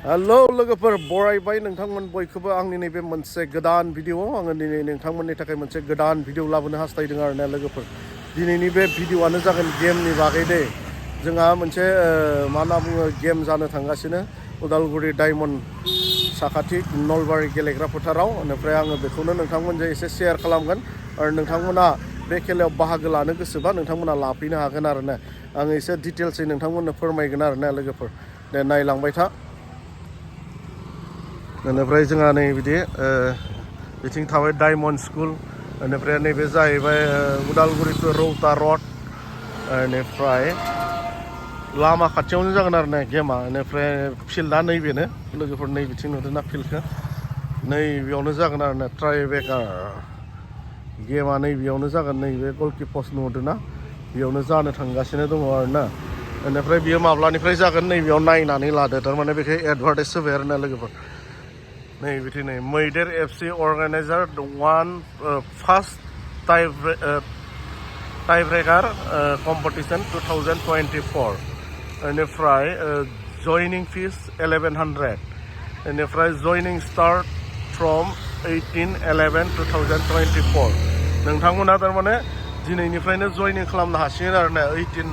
hello लोगोफोर बरायबाय नोंथांमोन बयखौबो आंनि नैबे मोनसे गोदान भिडिअआव आङो दिनै नोंथांमोननि थाखाय मोनसे गोदान भिडिअ लाबोनो हास्थायदों आरोना लोगोफोर दिनैनि बे भिडिअआनो जागोन गेमनि बागै दे जोंहा मोनसे मा होनना बुङो गेम जानो थांगासिनो उदालगुरि डायमन्ड साखाथि नलबारि गेलेग्रा फोथाराव बेनिफ्राय आङो बेखौनो नोंथांमोनजों एसे शेयार खालामगोन आरो नोंथांमोना बे खेलायाव बाहागो लानो गोसोबा नोंथांमोना लाफैनो हागोन आरोना आङो एसे डिटेल्सै नोंथांमोननो फोरमायगोन आरोना लोगोफोर दे नायलांबाय था बेनिफ्राय जोंहा नै बिदि बिथिं थाबाय डायमन्ड स्कुल बेनिफ्राय नैबे जाहैबाय उदालगुरि टु रौता रड बेनिफ्राय लामा खाथियावनो जागोन आरो ना गेमा बेनिफ्राय फिल्डआ नैबेनो लोगोफोर नै बिथिं नुदोंना फिल्डखौ नैबेयावनो जागोन आरो ना ट्राइबेकार गेमा नैबेयावनो जागोन नैबे गलकि पस्ट नुदोंना बेयावनो जानो थांगासिनो दङ आरो ना बेनिफ्राय बियो माब्लानिफ्राय जागोन नैबेयाव नायनानै लादो थारमाने बेखौ एडभार्टाइज होबाय आरो ना लोगोफोर नै बिदि नै मैदेर FC organiser one first tiebreaker competition 2024 बेनिफ्राय जयनिं फिस 1100 बेनिफ्राय जयनिं स्टार्ट फ्रम 18/11/2024 नोंथांमोना थारमाने दिनैनिफ्रायनो जयनिं खालामनो हासिगोन आरो ना 18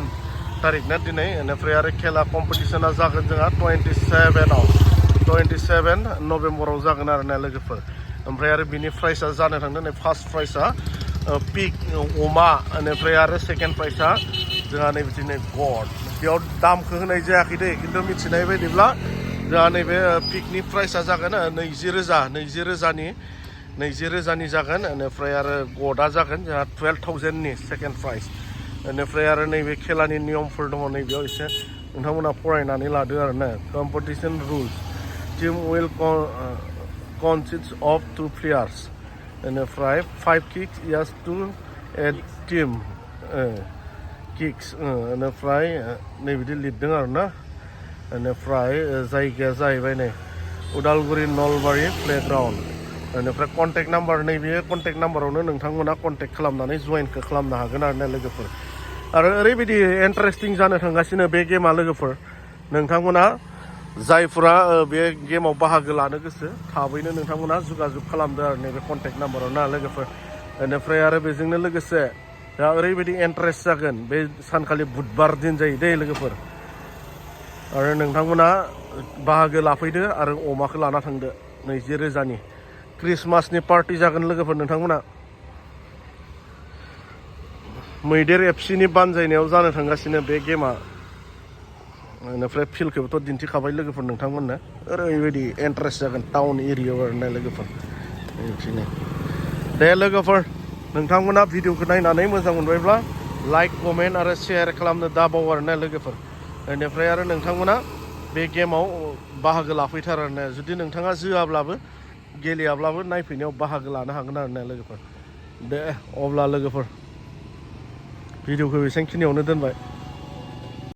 तारिख ना दिनै बेनिफ्राय आरो खेला कम्पिटिशना जागोन जोंहा 27 नभेम्बराव जागोन आरो ना लोगोफोर ओमफ्राय आरो बिनि प्राइसआ जानो थांदों नै फार्स्ट प्राइसआ पिक अमा बेनिफ्राय आरो सेकेन्ड प्राइसआ जोंहा नै बिदिनो गड बेयाव दामखौ होनाय जायाखै दे खिन्थु मिथिनाय बायदिब्ला जोंहा नैबे पिकनि प्राइसआ जागोन 20,000 जागोन बेनिफ्राय आरो गडआ जागोन जोंहा 12,000नि सेकेन्ड प्राइस बेनिफ्राय आरो नैबे खेलानि नियमफोर दङ नैबेयाव एसे नोंथांमोना फरायनानै लादो आरो ना competition rules team will consist of 2 players बेनिफ्राय 5 kicks yes to a team kicks बेनिफ्राय नै बिदि लिरदों आरो ना बेनिफ्राय जायगाया जाहैबाय नै उदालगुरि नलबारि प्लेग्राउन्ड बेनिफ्राय कन्टेक्ट नाम्बार नैबे कन्टेक्ट नाम्बारावनो नोंथांमोना कन्टेक्ट खालामनानै जयेनखौ खालामनो हागोन आरो ना लोगोफोर आरो ओरैबायदि इन्टारेस्टिं जानो थांगासिनो बे गेमा लोगोफोर नोंथांमोना जायफोरा बे गेमाव बाहागो लानो गोसो थाबैनो नोंथांमोना जुगाजुग खालामदो आरो नैबे कन्टेक्ट नाम्बाराव ना लोगोफोर बेनिफ्राय आरो बेजोंनो लोगोसे दा ओरैबायदि इन्टारेस्ट जागोन बे सानखालि बुधबार दिन जायो दै लोगोफोर आरो नोंथांमोना बाहागो लाफैदो आरो अमाखौ लाना थांदो 20,000नि क्रिसमासनि पार्टि जागोन लोगोफोर नोंथांमोना मैदेर एफसिनि बानजायनायाव जानो थांगासिनो बे गेमा बेनिफ्राय फिल्डखौबोथ' दिन्थिखाबाय लोगोफोर नोंथांमोननो ओरैबायदि इन्टारेस्ट जागोन टाउन एरियायाव आरोना लोगोफोर बिदिनो दे लोगोफोर नोंथांमोना भिडिअखौ नायनानै मोजां मोनबायब्ला लाइक कमेन्ट आरो शेयार खालामनो दाबाव आरोना लोगोफोर बेनिफ्राय आरो नोंथांमोना बे गेमाव बाहागो लाफैथार आरोना जुदि नोंथाङा जोआब्लाबो गेलेयाब्लाबो नायफैनायाव बाहागो लानो हागोन आरोना लोगोफोर दे अब्ला लोगोफोर भिडिअखौ बेसेबांखिनियावनो दोनबाय